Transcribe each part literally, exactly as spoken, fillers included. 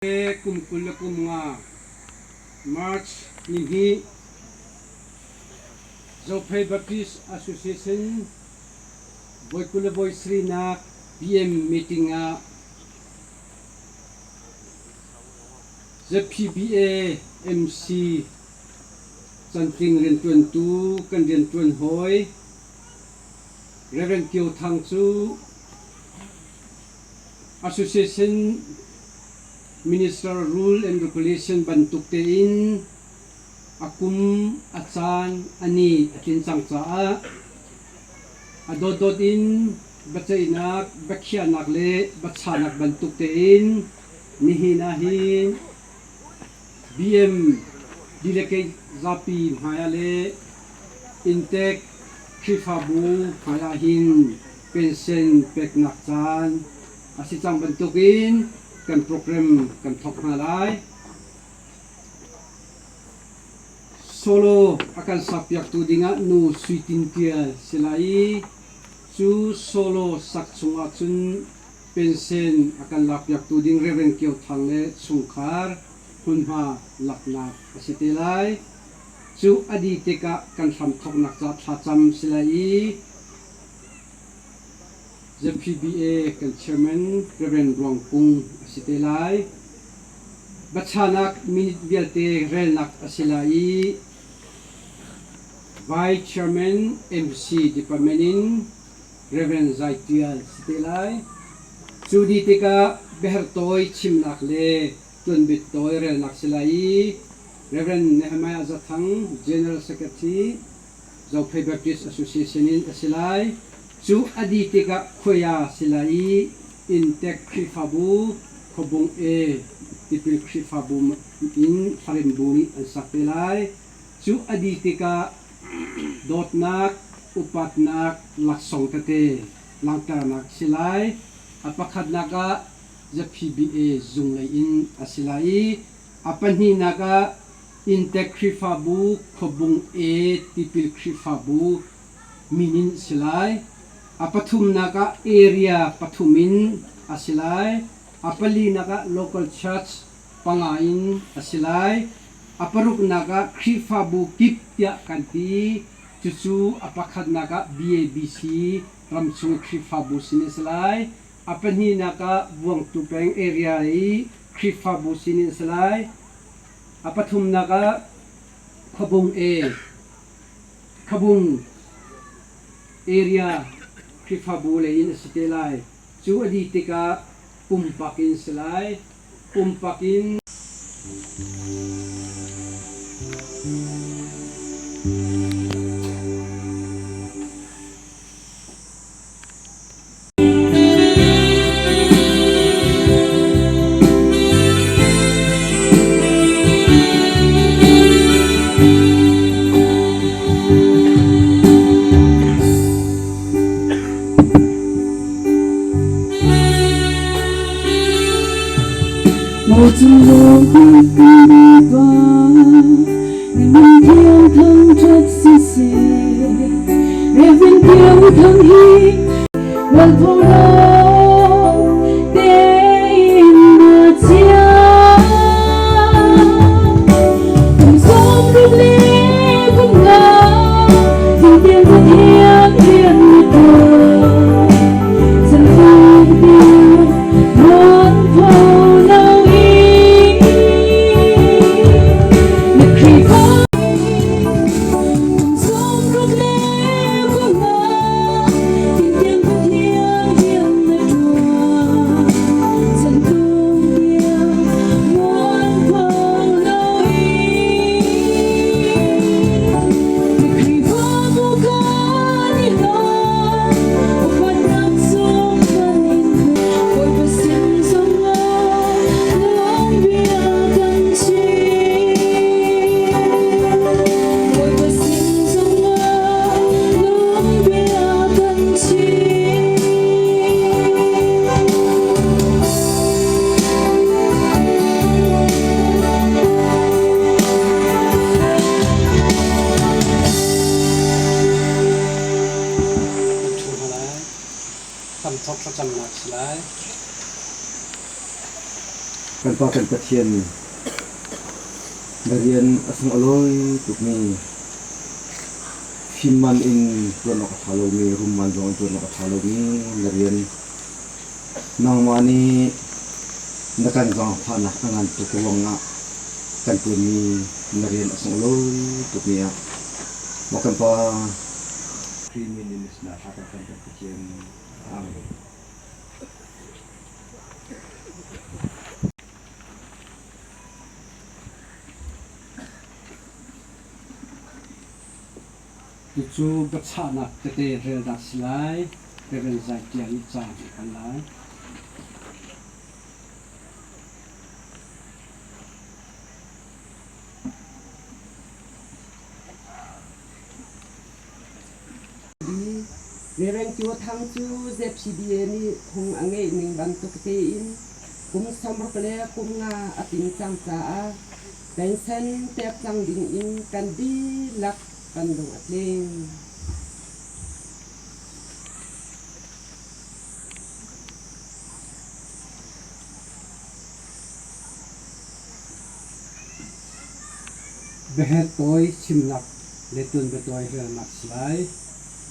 Kum kul leh kum nga March ni hi Zophei Baptist Association voi kul leh voi sarina B M meeting ah Z P B A M C chanting riantuantu kan riantuan hawi Reverend Kio Thang chu Association Minister Rule and Regulation bantuk tein a kum a chan a ni a tlinchang cha ah a dotdot in bachaihnak, bakhiahnak leh bachanak bantuk tein nihin a hin B M delegate zapi hmai ah leh Intek Khrihfabu hmai ah hin pension peknak chan a si chang bantukin kan program kan thok ngala lai. Solo a kan sakpiaktu dingah Nu Suitintial si lai. Chu solo sak sungah chun pension a kan lakpiaktu ding Reverend Kio Thang leh chungkhar hunma lakna a si te lai. Chu a di tekah kan hramthoknak cha thlacham si lai. Z P B A kan chairman Reverend Ruang Kung a si te lai. Bachanak minute vialte relnak a si lai. Vice Chairman M C Department in Reverend Zaitial si te lai. Chu di tekah beher tawi chimnak leh tuanbit tawi relnak si lai. Reverend Nehemiah Zathang, General Secretary, Zophei Baptist Association in a si lai. Chu a di tekah khuaia si lai. Intek Khrihfabu, Khuabung A, Tipil Khrihfabu in Farimbu nih an sak te lai. Chu a di tekah dotnak, upatnak, laksawng tate, langtarnak si lai. A pakhatnak ah Z P B A zung lei in a si lai. A pahnihnak ah Intek Khrihfabu Khuabung A Tipil Khrihfabu min in si lai. A pathumnak ah area pathum in a si lai. A palinak ah local church panga in a si lai. A paruknak ah Khrihfabu kip tiah kan ti. Chuchu a pakhatnak ah B A B C ramchung Khrihfabu sin a si lai. A pahnihnak ah Vuangtupeng area i Khrihfabu sin a si lai. A pathumnak ah Khuabung A, Khuabung area Khrihfabu lei in a si te lai. Chu a di tekah pumpak in si lai. Pumpak in Pa kan Pathian, na rian a sung a loi tuk mi, fim man in tuan awk a tha lou mi, rum man zong in tuan awk a tha lou mi, na rian nangmah nih na kan zang pha na a ngan tuk uang a kan tuan mi, na rian a sung a loi tuk mi a. Makan pa, Khrih min in na tha kan kan Pathian. Amen. Tucu ka chahna tete rel dak si lai, Reverend Zai Tiang i chang kan lai. Reverend Kio Thang cu Z P B A nih phung a ngeih ning bantuk tein kum sawmruk le kum nga a pin cang caah pension pek cang dingin kan dihlak kan dong a tling. Biahet tawi chimnak le tuanbia tawi relnak si lai,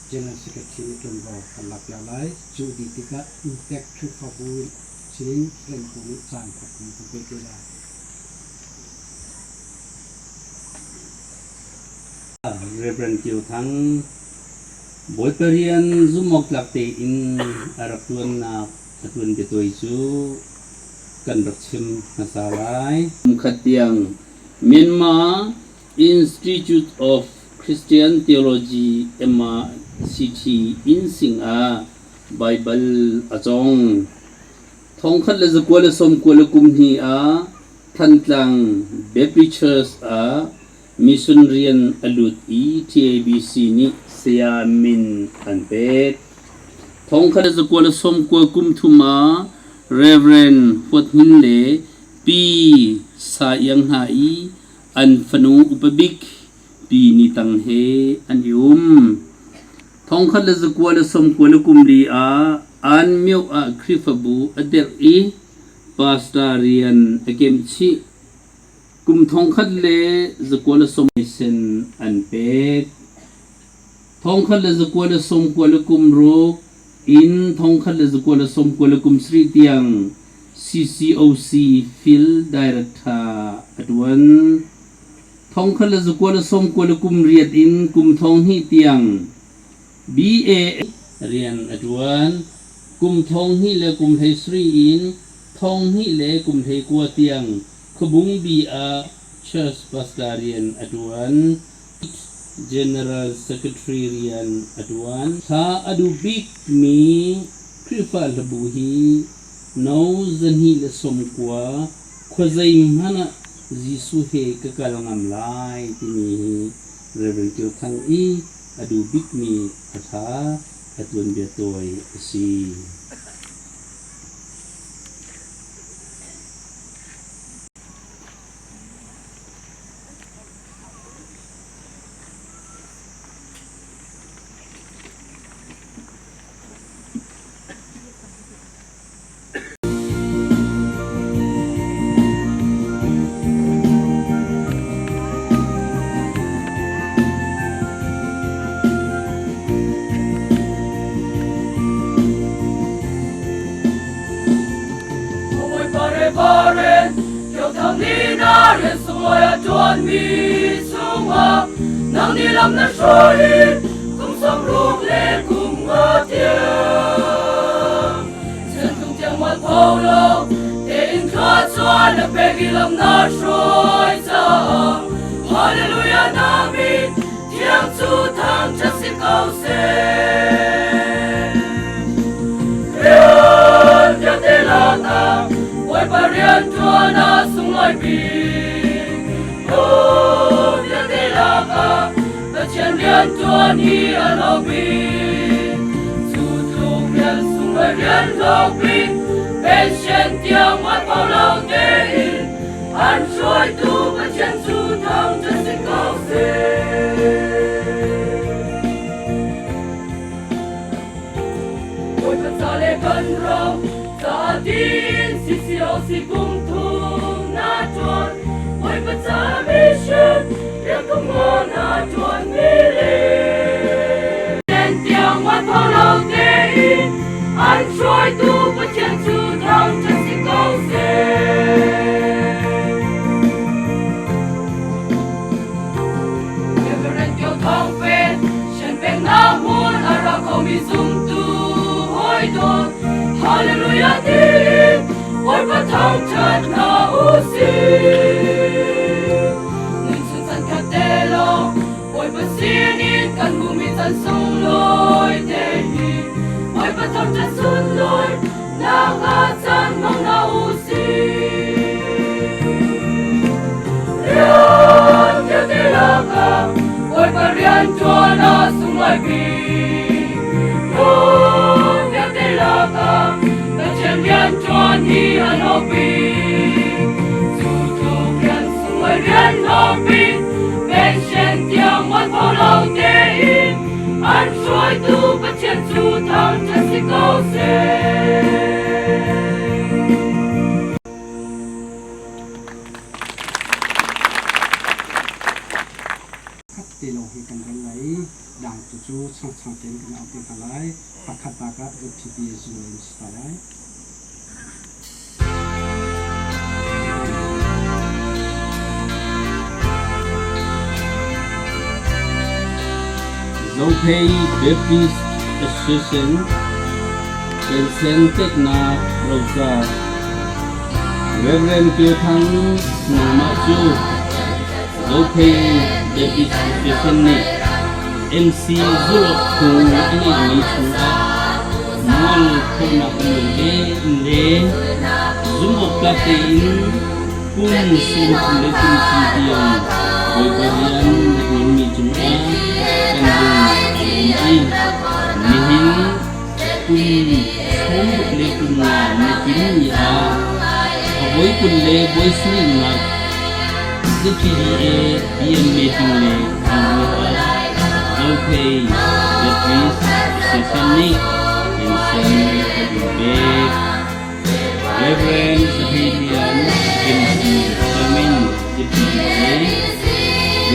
General Secretary nih tuanbia kan lak lai, cu dih tikah Impact Khrihfabu sin len kumi caan khat kum tu pe lai. Reverend Kio Thang, Bawipa rian zumawk tlak tein a rak tuannak a tuanbia tawi cu kan rak chim hmasa lai. Kum khat tiang Myanmar Institute of Christian Theology, M R C T, in sing ah Bible a cawng. Thongkhat le zakua le sawmkua le kum hnih ah Thantlang Baptist Church ah mission rian a lut i T A B C nih saya min an pek. Thongkhat le zakua le sawmkua kum thum ah Reverend Huat Hmin le Pi Sa Iang Hna i an fanu upa bik Pi Ni Tang He an i um. Thongkhat le zakua le sawmkua le kum li ah An Myo ah Khrihfabu a derh i Pastor rian a kemchih. Kum thongkhat le zakua le sawm sen an pek. Thongkhat le zakua le sawmkua le kum ruk in thongkhat le zakua le sawmkua le kum sarih tiang C C O C Field Director a tuan. Thongkhat le zakua le sawmkua le kum riat in kum thonghnih tiang B A rian a tuan. Kum thonghnih le kum hleisarih in thonghnih le kum hleikua tiang Khubung Bi ah Church Pastor rian a tuan. General Secretary rian a tuan. Thla a du bik mi Khrihfa hlabu hi no zahnih le sawmkua khuazei hmanh ah Jesuh he ka kal ngam lai timi hi Reverend Kio Thang i a du bik mi a thla a tuanbia tawi a si. Bawipa Reverend Kio Thang nih na rian sung loi a tuan mi sungah nang nih lam na hruai hi, kum sawmruk le kum nga tiang Chan tung tiang mual pho lo tein thluachuah na pek i lam na hruai caah, Hallelujah, na min thiang cu thangṭhat si ko seh. Rian vialte lakah Bawipa rianṭuan a sunglawi mi, aw vialte lakah Pathian rianṭuan hi a lo mi. Cu tluk rian sunglawi rian lo mi, pension tiang mual pho lo tein an hruaitu Pathian cu thangṭhat si ko seh. Bawipa ca le kan ram ca dingin C C O C kum thum Nungzui chan khat te lou, Bawipa Pasian in kan bumi chan sung lui te hi, Bawipa thangthat sun lui, na kha chan mang na u si. Rian te te lak a, Bawipa riantuan a sung lai pi. Rian te te lak a, Pathian riantuan hi a nop pi. Chu chu rian sung lai rian nop pi. Pension tiang wan pau lou te in, an suaitu Pathian chu thangthat si kou seh. Khat te lou hi kan rel lai, dan tu chu chang chang ten kan au te ta lai, pakhat bak a Z P P A zu lem sta lai. Zophei Baptist Association, Pension tekna rocha, Reverend Pio Thang, nangmah chu Zophei Baptist Association nih M C zulou thu i neih ni chungah mual khawmna ka nei le in le, zumop ka te in kum sawmthum le kum li tiang Bawipa rian na hon mi chungah kan lung a lum i, nihin kum sawmguk le kum nga ni kim ni a, a bawi kun le bawi sawmnga, Z P B A B M meeting le a bawi a, Zophei Baptist Association nih, Vincent Kadubek, Reverend Zahirian, M C Chairman, Z P B A,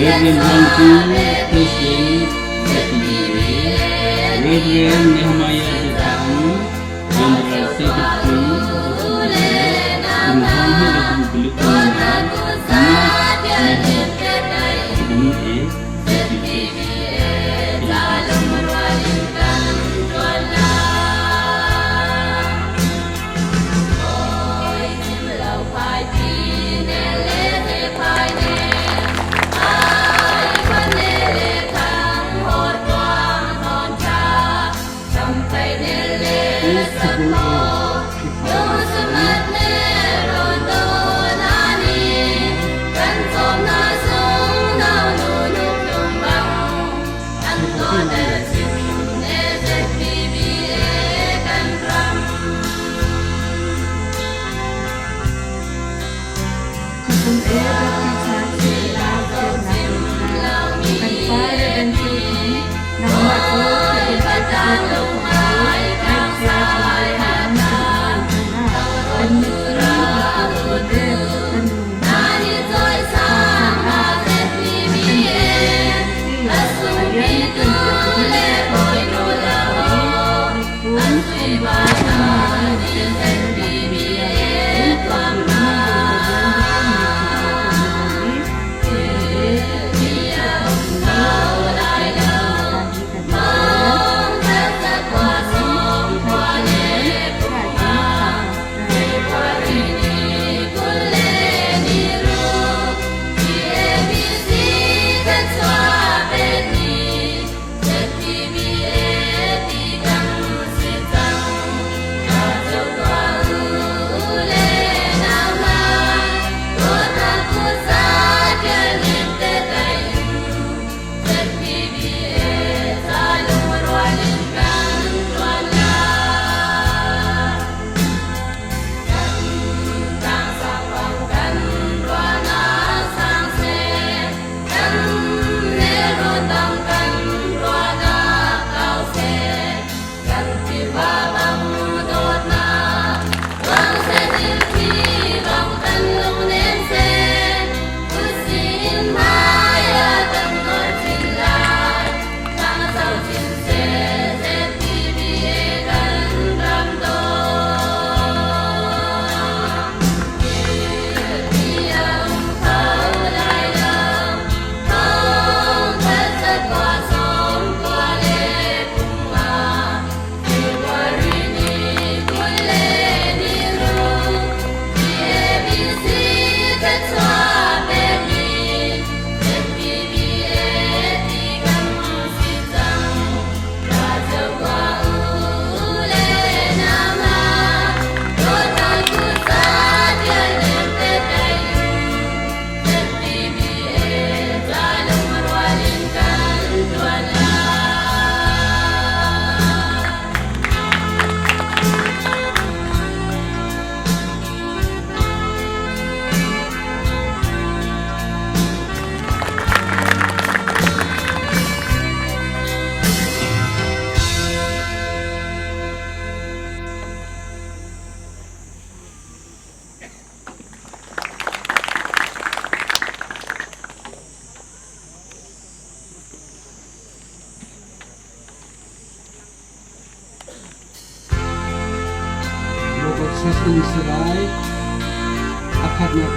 Reverend Wangkung, President, Z P B A, Reverend Nehemiah Zethang, General Secretary, Z P B A, Kum Thang Hei le Kum Kulik Kum Nga, Ama, Nehemiah, Kum A, Z P B A.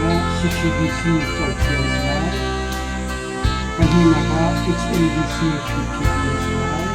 C P B C Chawlhchiang Zalai. Pahnina kha H N B C Chawlhchiang Zalai.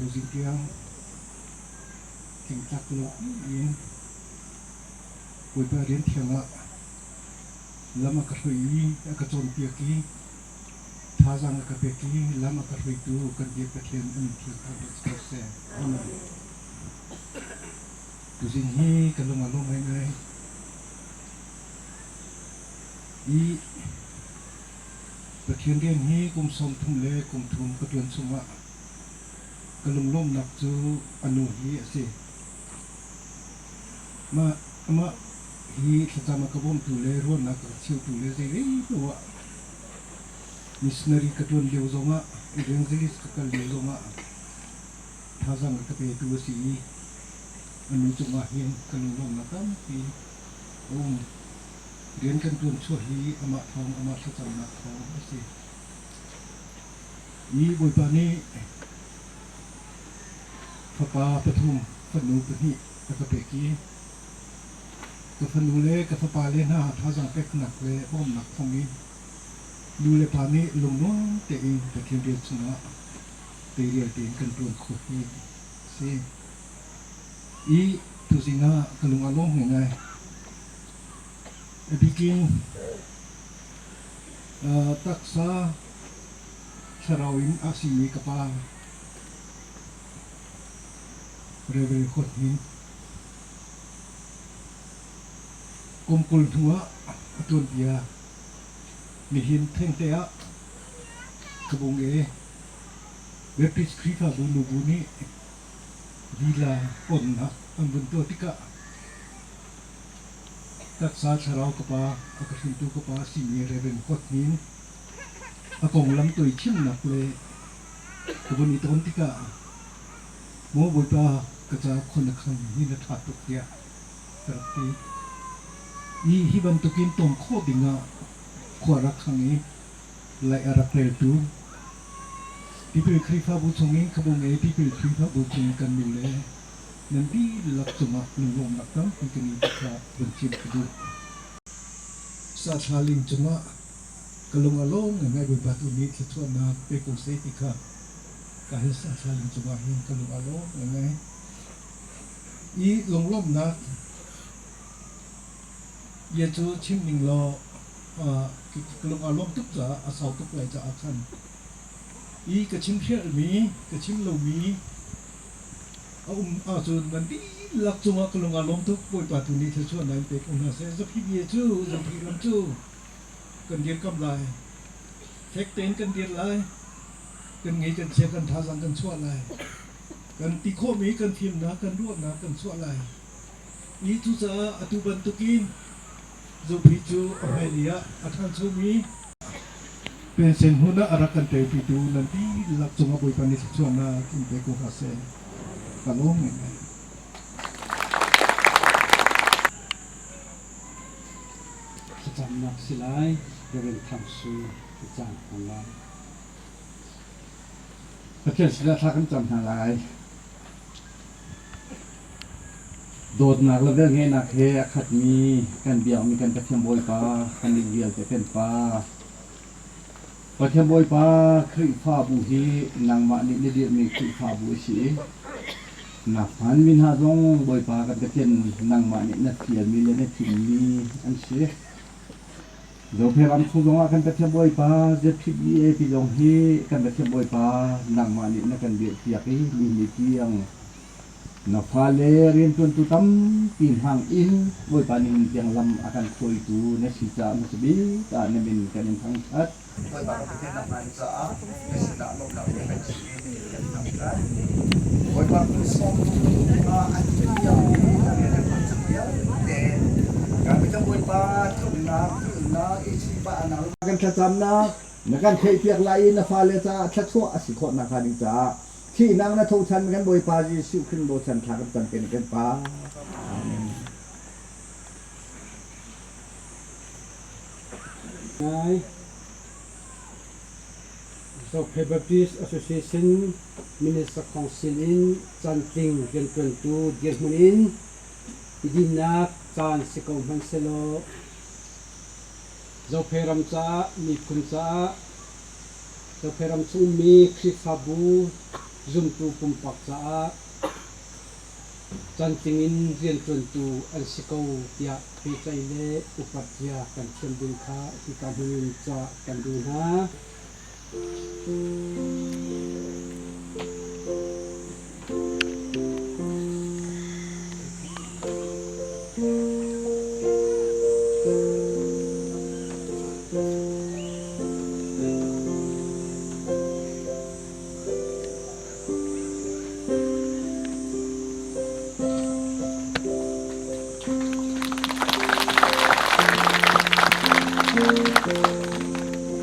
President, keng tak lo in, Pu Pa Lian Thiang ah, Lam a ka hruitu, a ka chonpiaktu, thazang a ka petu, lam a ka hruitu, kan biak Pathian a min thiang thangtat ka sa. Amen. Tuzing hi ka lung a lawm ngai ngai. I Pathian rian hi kum sawmthum leh kum thum ka tuan sungah ka lunglawmna chu a nu hi a si. Amah, amah hi thlacham a ka bawmtu leh ruahna ka cheutu leh zei leh tua missionary ka tuan liau zongah, evangelist ka kal liau zongah, thazang a ka petu a si. A nu chungah hian ka lunglawmna tampi a um. Rian kan tuan chhuah hi amah thawng, amah thlachamna thawng a si. I Bawipa nih fapa pathum, fanu pahnih a ka pek hi. Ka fanu leh ka fapa leh na thazang pekna leh bawmna khong in nu leh pa nih lungnuam tein Pathian rian chungah tei rial tein kan tuan khawm hi si. I tuzing ah ka lung a lawm ngai ngai. A bikin, ah, taksa thlarau in a simi ka pa Reverend Khot Hnin. Kum kul hnuah a tuanpih a, nihin thengte ah Khabung A Baptist Khrihfabu nubu nih villa ponna a vun tuah tikah, taksa thlarau ka pa, a ka hringtu ka pa simi Reverend Khot Hnin a konglam tui chimna leh ka vun i tawn tikah, maw Bawipa, ka cha khua na khang hi na that tuk, tia ka rak ti. I hi bantukin tawm khawng dingin khua rak khang i, lai a rak reltu Tipil Khrihfabu chungin, Khabung A Tipil Khrihfabu chungin kan nu leh nan dihlak chungah lunglawmna tampi ka nei tikah vun chiam ka duh. Sahthla ling chungah ka lung a lawm ngai ngai, Bawipa tuni thluachuahna pe kong sei tikah, ka hi Sahthla ling chungah hian ka lung a lawm ngai ngai. I lunglawmna, ia chu chim ning lo, ah, ki, ka lung a lawm tuk cha, a sau tuk lai cha a khan. I ka chim hriat mi, ka chim lo mi a um a, chu nan dihlak chungah ka lung a lawm tuk, Bawipa tuni thluachuahna in pe kong hna seh. Zophibie chu, Zophei ram chu kan dir kam lai. Fektein kan dir lai. Kan ngei kan chia, kan thazang kan chhuah lai. Kan ti khawm mi, kan fimna, kan ruahna kan chhuah lai. I chu cha a tu bantukin Zophei chu a hmailei ah a than chho mi pension hun ah a rak kan telpitu nan dihlak chungah Bawipa nih thluachuahna in pe kong hna seh. Ka lawm ngai ngai. Thlachamna si lai, Reverend Thangsu, i chang hong lai. Pathian sinah thla kan cham hna lai. Dawtnak leh velngeihnak he a khat mi, kan biak mi kan Pathian Bawipa, kan dik vialte kan Pa. Pathian Bawipa, Khrihfabu hi nangmah nih na dirh mi Khrihfabu a si. Na hman mi hna zong Bawipa kan Pathian nangmah nih na fial mi leh na thim mi an si. Zophei ram chung zongah kan Pathian Bawipa, Z P B A pi zong hi kan Pathian Bawipa, nangmah nih na kan biak piak i, mi ni tiang na fale riantuantu tampi hmangin Bawipa nih hun tiang lam a kan khuaitu na si caah hmasa bik ah na min kan in thangṭhat. Bawipa ka Pathian, nangmah nih caah na sinah lawmhna kan si. Bawipa, kum sawmthum a tia, kan Bawipa, thumna, thumna, i chih pa na kan thlachamna na kan theihpiak lai i, na fale caah thluachuah a si khawhnak kha ding caah thihnak na thawhchan kan Bawipa Jesuh Khrih bochan thla kan cam ken kan Pa. Amen. Ngai. Zophei Baptist Association Minister Council in Chantling riantuantu dirhmun in i dinnak chan si ko hman selaw, Zophei ram caah, miphun caah, Zophei ram chung mi Khrihfabu zumtu pumpak caah, Vancing in riantuantu an si kou, tia pehchai leh upat dia kan thiam ding kha hiai hun in chia kan ding a.